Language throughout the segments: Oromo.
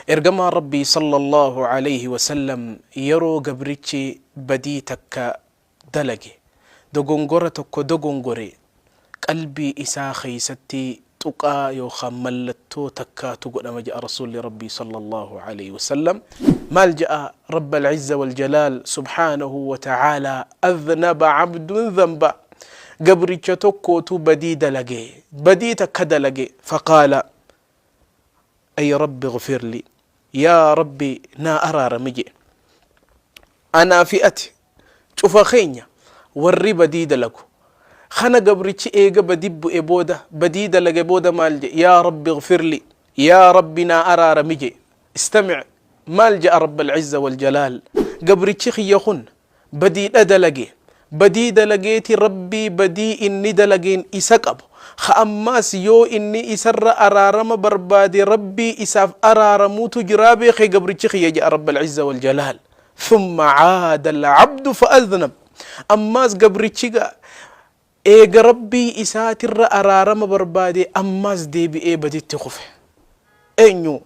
Ergamaan Rabbii sallallaahu aleyhi wa sallam yeroo gabrichi badii takka dalage, dogongora tokko dogongore, qalbii isaa keeysatti tuqaa yookaan mallattoo takkaatu godhama je'a Rasuulli Rabbii sallallaahu aleyhi wa sallam. Maal je'a Rabbal Izza wal Jalaal subhaanahu wa ta'aalaa adhnaba abdun dhanba gabricha tokkootu badii dalage, badii takka dalage, faqaala ay rabbi ighfir li yaa rabbi naa araarami je'e. Anaa fi ati cufa keenya warri badii dalagu kana gabrichi eega badi bu'e booda badii dalage booda maal je'e yaa rabbi ighfir li yaa rabbi naa araarami je'e. Istamic maal je'a rabbal izza wal jalaal gabrichi kiyya kun badiidha dalage badii dalageeti rabbii badii inni dalageen isa qabu ka ammaas yoo inni isarra araarama barbaade rabbii isaaf araaramuutu jiraa beeke gabrichi kiyya je'a rabbal izza wal jalaal. Thumma caada alcabdu fa aznab ammaas gabrichi gaa eega rabbii isaatirra araarama barbaade ammaas deebi'ee baditti kufe. Eenyu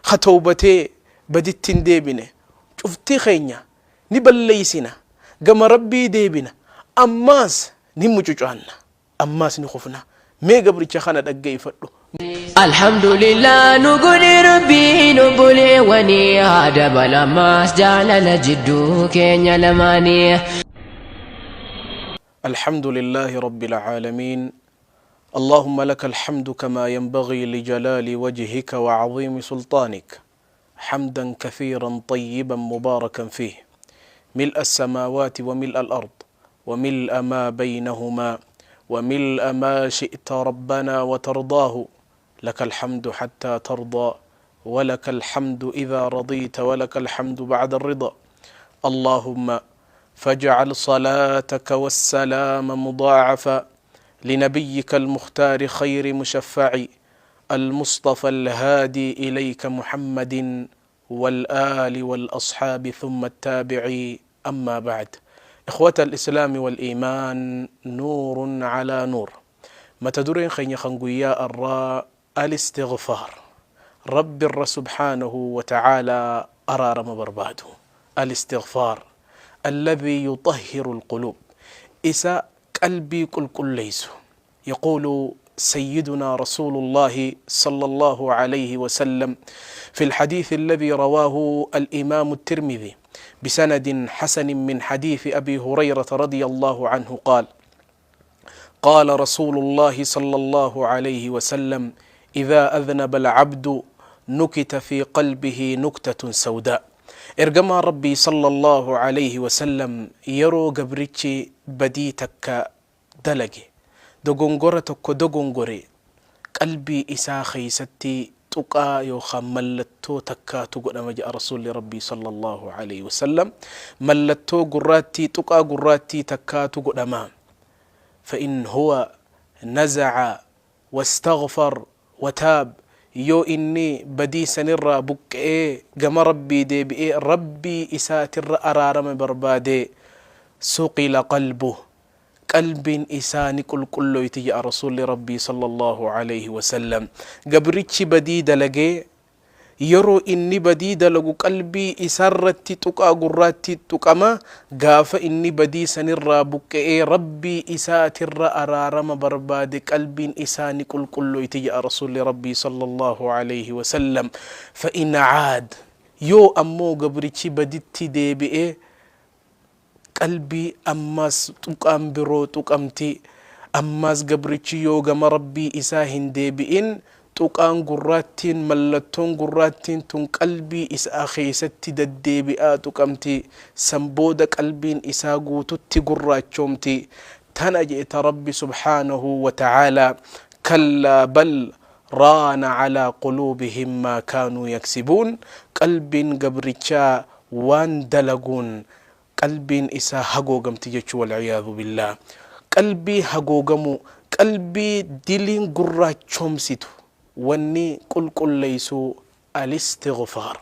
ka towbatee baditti hin deebine? Cufti keenya ni balleeysina, gama Rabbii deebina, ammaas ni mucucaanna, ammaas ni kufna. Mee gabricha kana dhaggeeyfadhu. Alhamdulillah nu godhe rabbiin obboleewwanii haa dabalamaas jaalala jidduu keenya lamaanii. الحمد لله رب العالمين اللهم لك الحمد كما ينبغي لجلال وجهك وعظيم سلطانك حمدا كثيرا طيبا مباركا فيه ملء السماوات وملء الأرض وملء ما بينهما وملء ما شئت ربنا وترضاه لك الحمد حتى ترضى ولك الحمد إذا رضيت ولك الحمد بعد الرضا اللهم فاجعل صلاتك والسلام مضاعفا لنبيك المختار خير مشفع المصطفى الهادي إليك محمد والآل والأصحاب ثم التابعي أما بعد إخوة الإسلام والإيمان نور على نور Mata dureen keenya kan guyyaa arraa Al-Istighfaar, Rabbi irra subhaanahu wa ta'aalaa araarama barbaadu. Al-Istighfaar, alladhii yuxahhiru al-quluub, isa qalbii qulqulleessu. Yaquulu sayyidunaa rasuulullaahi sallallaahu alayhi wa sallam fi al-hadiith alladhii rawaahu al-imaamu at-Tirmidhii bisanadin hasanin min hadiithi Abii Hurayrata radiyallaahu anhu qaal, قال رسول الله صلى الله عليه وسلم إذا أذنب العبد نكت في قلبه نكتة سوداء Ergamaan Rabbii sallallaahu aleyhi wasallam yeroo gabrichi badii takka dalage, dogongora tokko dogongore, qalbii isaa keeysatti tuqaa yookaan mallattoo takkaatu godhama je'a Rasuulli Rabbii sallallaahu aleyhi wasallam. Mallattoo gurraattii, tuqaa gurraattii takkaatu godhama. Fa in huwa naza'a wastaghfar wataab yoo inni badii sanirraa buqqa'ee gama Rabbii deebi'ee Rabbii isaatirra araarama barbaade suqila qalbuh qalbiin isaa ni qulqulloyti je'a Rasuulli Rabbii sallallaahu aleyhi wasallam. Gabrichi badii dalagee yeroo inni badii dalagu qalbii isaarratti tuqaa gurraattii tuqama, gaafa inni badii sanirraa buqqa'ee Rabbii isaatirra araarama barbaade qalbiin isaa ni qulqulloyti je'a Rasuulli Rabbii sallallaahu aleyhi wasallam. Fa in aad yoo ammoo gabrichi baditti deebi'e Qalbii ammaas tuqaan biroo tuqamti. Ammaas gabrichi yoo gama Rabbii isaa hin deebi'in, tuqaan gurraattiin, mallattoon gurraattiin tun qalbii isaa keessatti daddeebi'aa tuqamti. San booda qalbiin isaa guututti gurraachoomti. Tana je'ta Rabbi subhaanahu wa ta'aalaa, Kallaa bal raana alaa quluubihim maa kaanuu yaksibuun, qalbiin gabrichaa waan dalaguun qalbiin isaa hagoogamti jechuu wal'iyaadhu billaah. Qalbii hagoogamuu, qalbii diliin gurraachoomsitu wanni qulqulleeysu al-istighfaar.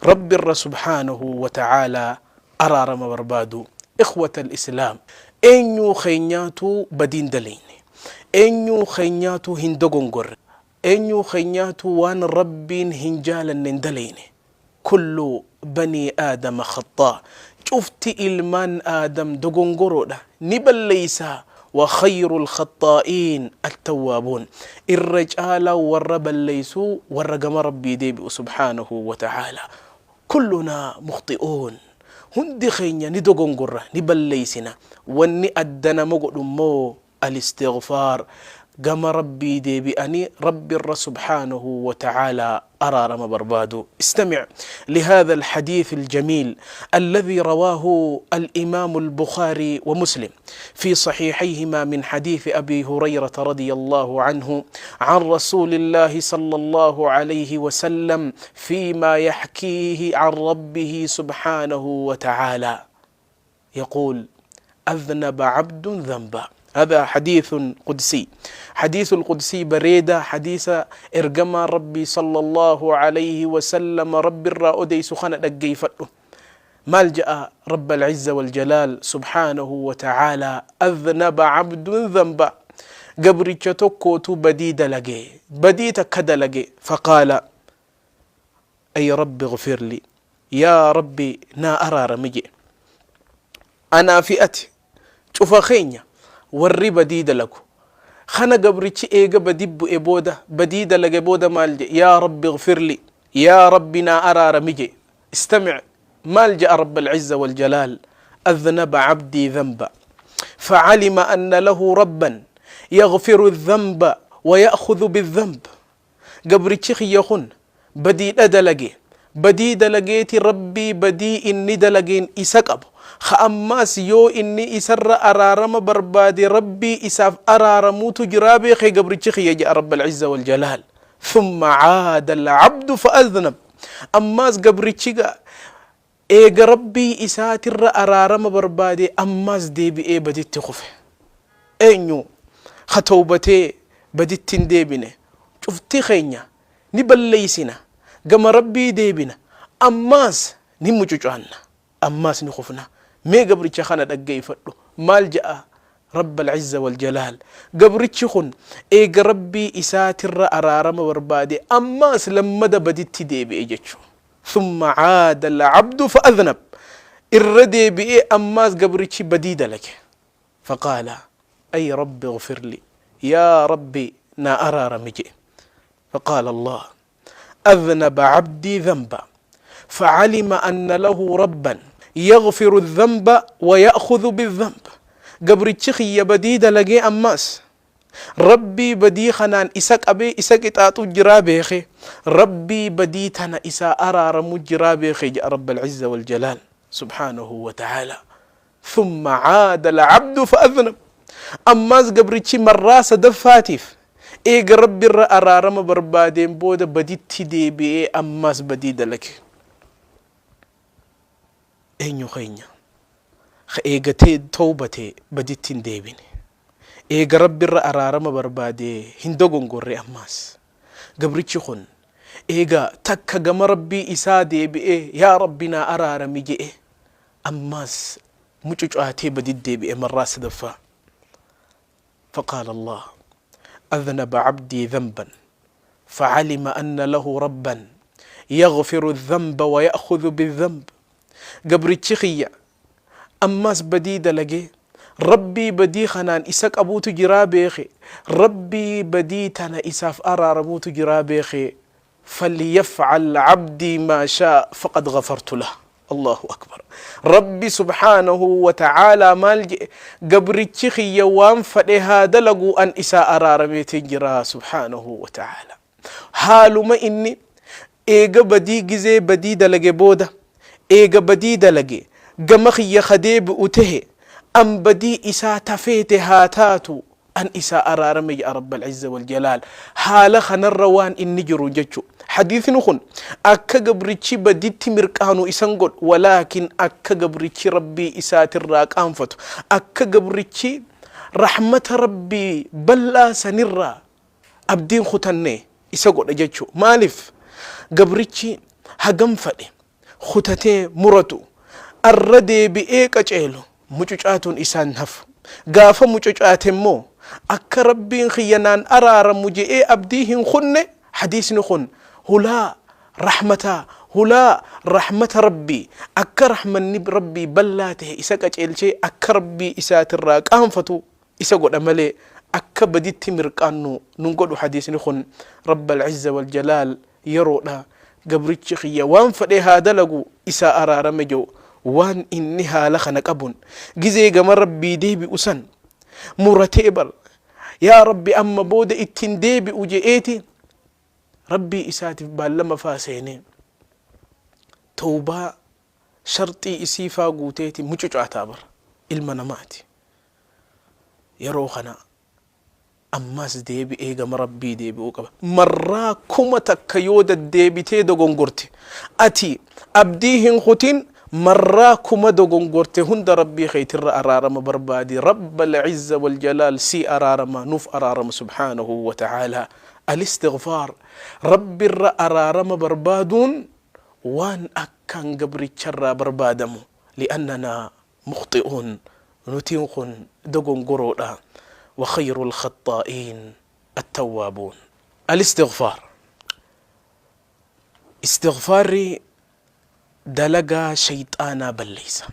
Rabbi irra subhaanahu wa ta'aalaa araarama barbaaduu. Ikhwata al-islaam, eenyuu keenyaatu badii hin daleeyne? Eenyuu keenyaatu hin dogongorre? Eenyuu keenyaatu waan Rabbiin hin jaalanne hin dalayne. Kullu banii aadama khaxxaa. Cufti ilmaan Aadam dogongoroodha, ni balleeysa. Wa khayrul khaxxaa'iin attawwaabuun. Irra caalaan warra balleeysuu warra gama Rabbii deebi'u subhaanahu wa ta'aalaa. Kullunaa mukhxi'uun. Hundi keenya ni dogongorra, ni balleeysina. Wanni adda nama godhu immoo Al-Istighfaar, Gama Rabbii deebi'anii Rabbirra subhaanahu wa ta'aalaa araarama barbaaduu. Istami' lihaadha al-hadiith al-jamiil alladhii rawaahu al-imaamu al-Bukhaarii wa Muslim fii sahiihayhimaa min hadiithi Abii Hurayrata radiyallaahu anhu an Rasuulillaahi sallallaahu alayhi wa sallam fiimaa yahkiihi an Rabbihi subhaanahu wa ta'aalaa. يقول أذنب عبد ذنبا هذا حديث قدسي حديث القدسي بريدة حديث إرجما ربي صلى الله عليه وسلم ربي الرا أديس خنا دقيفته مالجأ رب العزة والجلال سبحانه وتعالى أذنب عبد ذنبا قبرتش tokkootu badii dalage badii takka dalage فقال أي رب اغفر لي yaa Rabbi naa araarami je'e. Anaa fi ati, cufa keenya, warri badii dalagu. Kana gabrichi eega badi bu'e booda, badii dalage booda maal je'e? Yaa Rabbi ighfir li, yaa Rabbi naa araarami je'e. Istami' maal je'a Rabb al-Izza wal Jalaal? Adhnaba abdii dhanba fa'alima anna lahu Rabban yaghfiru dhanba wa ya'khudhu bidhanb. Gabrichi kiyya kun badiidha dalage, badii dalageeti Rabbii badii inni dalageen isa qabu, ka ammaas yoo inni isarra araarama barbaade Rabbii isaaf araaramuutu jiraa beekhe gabrichi kiyya je'a Rabbal Izza wal Jalaal. Thumma aada al-abdu fa aznab. Ammaas gabrichi eega Rabbii isaatirra araarama barbaade ammaas deebi'ee baditti kufe. Eenyu ka tawbatee baditti hin deebine? Cufti keenya ni balleeysina, gama Rabbii deebina, ammaas ni mucucaanna, ammaas ni kufna. Mee gabricha kana dhaggeeyfadhu, maal ja'a Rabbal Izza wal Jalaal? Gabrichi kun eega Rabbii isaatirra araarama barbaade ammaas lammada baditti deebi'e jechu. Thumma aada al-abdu fa-adhnab. Irra deebi'ee ammaas gabrichi badii dalage. Faqaala, Ay Rabbi ighfir li. Yaa Rabbi naa araarami je'e. Faqaala Allah, Adhnaba abdii dhanba, fa'alima anna lahu Rabban yaghfiru adh-dhanba wa ya'khudhu bidh-dhanb. Gabrichi kiyya badii dalagee ammaas Rabbii badii kanaan isa qabee isa qixaaxu jiraa beekee, Rabbii badii tana isaa araaramu jiraa beekee je'a Rabbal Izza wal Jalaal subhaanahu wa ta'aalaa. Thumma aada al-abdu fa adhnab. Ammaas gabrichi marraa sadaffaatiif eega Rabbi irra araarama barbaadeen booda baditti deebi'ee ammaas badii dalage. Eenyu keenya ka eega tawbate baditti hin deebine? Eega Rabbirra araarama barbaadee hin dogongorre ammaas. Gabrichi kun eega takka gama Rabbii isaa deebi'ee yaa Rabbi naa araarami je'e ammaas mucucaatee badit deebi'e marraa sadaffaa. Faqaala Allaah adhnaba abdii dhanban fa'alima anna lahu Rabban yaghfiru dhanba wa ya'khudhu bidhanb. Gabrichi kiyya Ammaas badii dalagee, Rabbii badii kanaan isa qabuutu jiraa beekhe, Rabbii badii tana isaaf araaramuutu jiraa beekhe, falyaf'al abdii maa shaa faqad ghafartu lah. Allahu akbar. Rabbi subhaanahu wa ta'aalaa maal je'e? Gabrichi kiyya waan fadhe haa dalaguu an isaa araarameetiin jiraa subhaanahu wa ta'aalaa. Haaluma inni eega badii gizee badii dalage booda eega badii dalage gama kiyya ka deebi'u tahe an badii isaa ta feete haa taatu an isaa araarame je'a Rabbal Izza wal Jalaal haala kanarra waan inni jiruun jechu. Hadiisni kun akka gabrichi baditti mirqaanu isan godhu walaakin akka gabrichi Rabbii isaatirraa qaanfatu akka gabrichi rahmata Rabbii bal'aa sanirraa abdiin kutanne isa godha jechu. Maalif? Gabrichi hagam fadhe kutatee muratu arra deebi'ee qaceelu mucucaatuun isaan hin hafu. Gaafa mucucaate immoo Akka Rabbiin kiyya naan araaramu je'ee abdii hin kunne. Hadiisni kun hulaa rahmataa, hulaa rahmata Rabbii, akka rahmanni Rabbii bal'aa tahe isa qaceelchee akka Rabbii isaatirraa qaanfatu isa godha malee akka baditti mirqaannu nun godhu. Hadiisni kun Rabbal Izza wal Jalaal yeroodha gabrichi kiyya waan fedhe haa dalagu isaa araarame jedhu, waan inni haala kana qabuun gizee gama Rabbii deebi'u san muratee bar yaa Rabbi amma booda ittiin deebi'u je'eeti Rabbii isaatiif baallama faa seenee tawbaa sharxii isii faa guuteeti mucucaataa bar ilma namaati. Yeroo kana ammas deebi'ee gama Rabbii deebi'uu qaba. Marraa 1000 yoo deddeebitee dogongorte, ati abdii hin kutin. Marraa 1000 dogongorte hunda Rabbii keetirra araarama barbaadi. Rabbal Izza wal Jalaal sii araarama, nuuf araarama subhaanahu wa ta'aalaa. Al-istighfaar, Rabbirra araarama barbaaduun, waan akkaan gabricharraa barbaadamu, li'annanaa mukhxi'uun, nutiin kun dogongoroodha, wa khayrul khaxxaa'iin attawwaabuun. Al-istighfaar, istighfaarri dalagaa shayxaanaa balleeysa,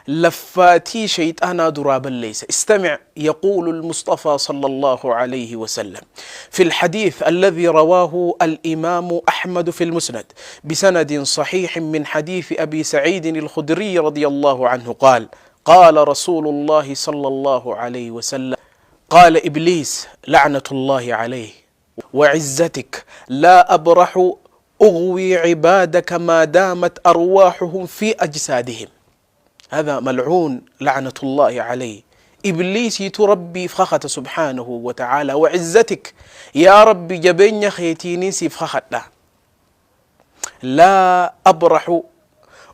laffaatii shayxaanaa duraa balleeysa. Istamic, yaquulu lmusطafaa sala allahu alayhi wasallam fi lxadiith alladhi rawaahu alimaamu axmadu fi lmusnad بسند صحيح من حديث أبي سعيد الخدري رضي الله عنه قال: قال رسول الله صلى الله عليه وسلم: قال إبليس لعنة الله عليه: وعزتك لا أبرح أغوي عبادك ما دامت أرواحهم في أجسادهم. هذا ملعون لعنة الله عليه. إبليس Rabbiif kakate سبحانه وتعالى. وعزتك يا ربي, jabeenya keetiin siif kakadha, لا أبرح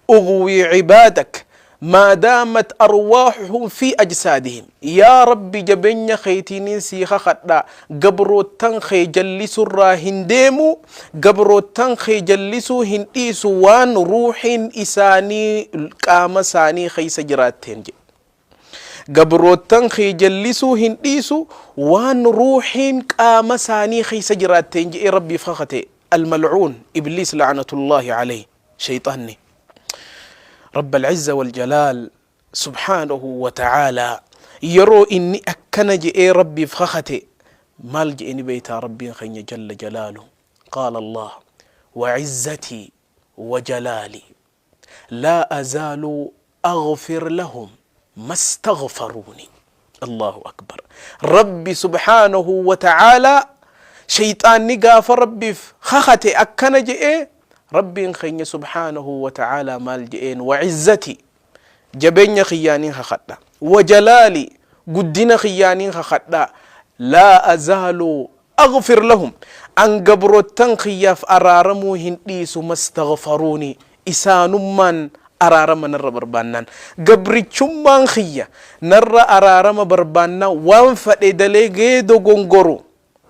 أغوي عبادك ما دامت أرواحهم في أجسادهم. يا ربي, jabeenya keetiin sii kakadha, gabroottan kee jallisurraa hin deemu, gabroottan kee jallisuu hin dhiisu waan ruuxiin isaanii qaama isaanii keessa jiraatteen jedhe. Gabroottan kee jallisuu hin dhiisu waan ruuxiin qaama isaanii keessa jiraatteen jedhee Rabbiif kakate. الملعون إبليس لعنة الله عليه. شيطاني رب العزة والجلال سبحانه وتعالى yeroo inni akkana je'ee Rabbiif kakate maal je'eni beeytaa? Rabbiin keenya جل جلاله قال الله: وعزتي وجلالي لا أزال أغفر لهم ما استغفروني. الله أكبر. ربي سبحانه وتعالى, shayxaanni gaafa Rabbiif kakate akkana je'ee, Rabbiin keenya سبحانه وتعالى maal je'een? وعزتي, jabeenya kiyyaaniin kakadha, وجلالي, guddina kiyyaaniin kakadha, لا أزال أغفر لهم, an gabroottan kiyyaaf araaramuu hin dhiisu, ما استغفروني, isaanummaan araarama narra barbaannaan, gabrichummaan kiyya narra araarama barbaannaan, waan fadhe daleegee dogongoru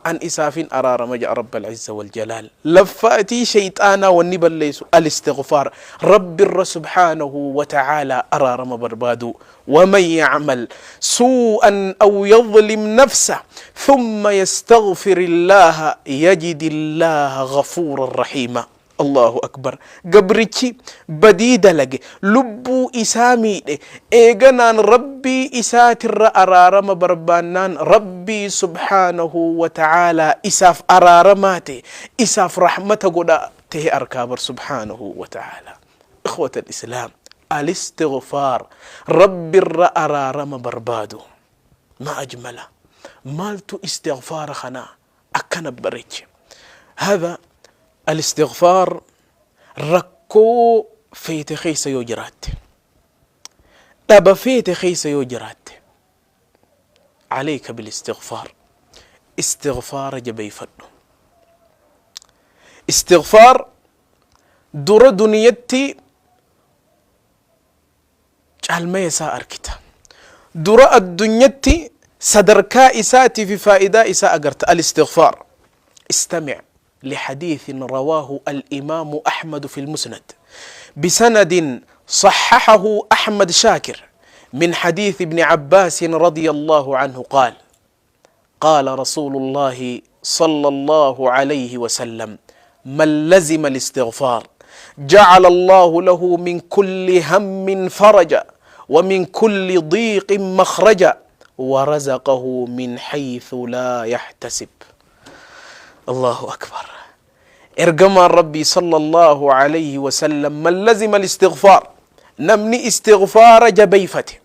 an isaafin araarama ja'a رب العزة والجلال. Laffaatii shayxaanaa wanni balleessu الاستغفار, Rabbirra سبحانه وتعالى araarama barbaadu. ومن يعمل سوءا أو يظلم نفسه ثم يستغفر الله يجد الله غفورا رحيما. الله أكبر. Gabrichi badii dalage, lubbuu isaa miidhe, eeganaan Rabbii isaatirra araarama barbaannaan, Rabbii سبحانه وتعالى isaaf araaramaa ta'e, isaaf rahmata godha ta'e arkaa bar سبحانه وتعالى. إخوة الإسلام, الاستغفار, Rabbirra araarama barbaadu, ما أجمله. Maaltu istighfaara kana akkana bareeche? هذا الاستغفار, rakkoo feete keessa yoo jiraatte, dhaba feete keessa yoo jiraatte, عليك بالاستغفار. Istighfaara jabeeyfadhu. Istighfaar dura duniyatti caalmaya isaa arkita, dura addunyatti sadarkaa isaatii fi faayidaa isaa agarta. الاستغفار, استمع لحديث رواه الإمام أحمد في المسند بسند صححه أحمد شاكر من حديث ابن عباس رضي الله عنه قال Qaala Rasuulullaahi sallallaahu alayhi wa sallam, Man lazima al-istighfaar, ja'ala Allaahu lahu min kulli hammin faraja, wa min kulli diiqin makhraja, wa razaqahu min haythu laa yahtasib. Allaahu Akbar. Ergamaan Rabbii sallallaahu alayhi wa sallam, Man lazima al-istighfaar, namni istighfaara jabeeyfate,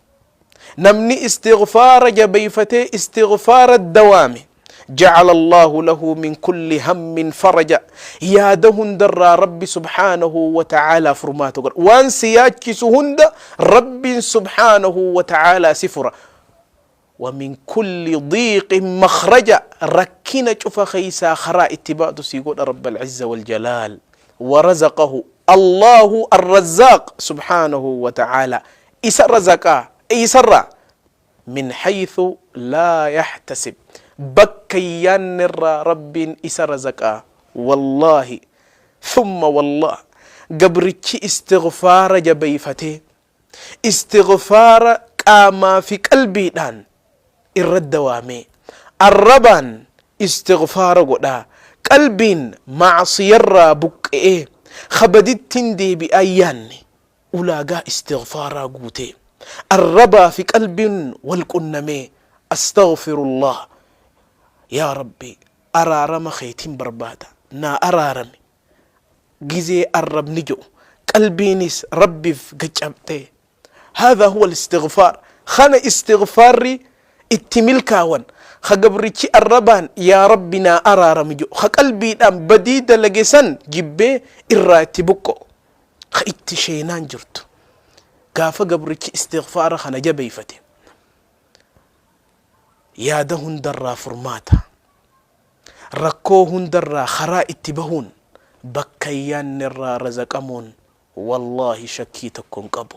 Namni istighfaara jabeeyfatee istighfaara dawaame, ja'ala Allaahu lahu min kulli hammin faraja, yaada hundarraa Rabbi subhaanahu wa ta'aalaa furmaata godha. Waan si yaachisu hunda Rabbiin subhaanahu wa ta'aalaa si fura. Wa min kulli diiqin makhraja, rakkina cufa keeysaa karaa itti baatu sii godha Rabbal izza wal jalaal. Wa razaqahu Allaahu arrazzaaq subhaanahu wa ta'aalaa isa razaqaa eeysarraa min haythu laa yahtasib bakka hin yaannerraa Rabbiin isa razaqaa. Wallaahi thumma wallaah gabrichi istighfaara jabeeyfatee Istighfaara qaamaa fi qalbiidhaan irra dawaamee, arrabaan istighfaara godhaa, qalbiin ma'siyarraa buqqa'ee, ka badittin deebi'aa hin yaanne, ulaagaa istighfaaraa guutee, arrabaa fi qalbiin wal qunnamee, Astaghfirullah, Yaa Rabbi araarama keetin barbaada, naa araarami, gizee arrabni je'u qalbiinis Rabbiif gad cabxee haadhaa huwa al-istighfaar kana istighfaarri itti milkaawan ka gabrichi arrabaan yaa Rabbi naa araarami je'u ka qalbiidhaan badii dalage san jibbee irraa itti buqqa'u ka itti sheenaan jirtu gaafa gabrichi istighfaara kana jabeeyfate yaada hundarraa furmaata Rakkoo hundarraa karaa itti bahuun bakka hin yaannerraa razaqamuun wallaahi shakkii tokko hin qabu.